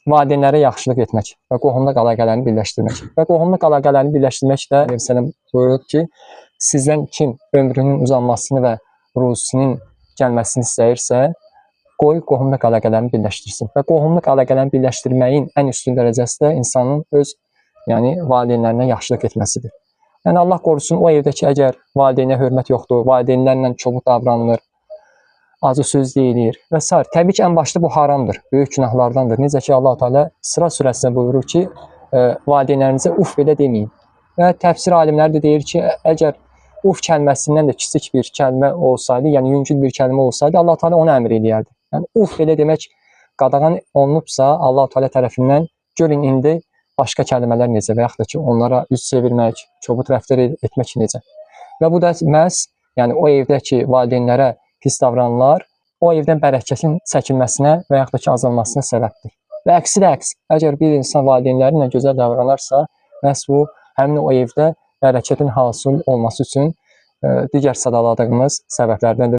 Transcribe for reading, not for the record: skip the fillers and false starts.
Valideynlərə yaxşılıq etmək və qohumluq əlaqələrini birləşdirmək. Və qohumluq əlaqələrini birləşdirmək də Peyğəmbər buyurur ki, sizdən kim ömrünün uzanmasını və ruzisinın gəlməsini istəyirsə, qoy qohumluq əlaqələrini birləşdirsin. Və qohumluq əlaqələrini birləşdirməyin ən üstün dərəcəsi də insanın öz, yəni valideynlərinə yaxşılıq etməsidir. Yəni Allah qorusun o evdə ki, əgər valideynə hörmət yoxdur, valideynlərlə kobud davranılır, acı söz deyilir və sair. Təbii ki, ən başda bu haramdır, böyük günahlardandır. Necə ki, Allah Teala İsra surəsində buyurur ki, valideynlərinizə uf belə deməyin. Və təfsir alimləri də deyir ki, əgər uf kəlməsindən də kiçik bir kəlmə olsaydı, yəni yüngül bir kəlmə olsaydı, Allah Teala onu əmr eləyərdi. Yəni uf belə demək qadağan olunubsa Allah Teala tərəfindən, görün indi başqa kəlmələr necə və yaxud da ki, onlara üz çevirmək, kobud rəftar etmək necə. Və bu da məhz, yəni o evdə ki, valideynlərə pis davranırlar, o evdən bərəkətin çəkilməsinə və yaxud da ki, azalmasına səbəbdir. Və əksi də əks, əgər bir insan valideynləri ilə gözəl davranarsa, məhz bu həmin o evdə bərəkətin hasil olması üçün digər sadaladığımız səbəblərdəndir.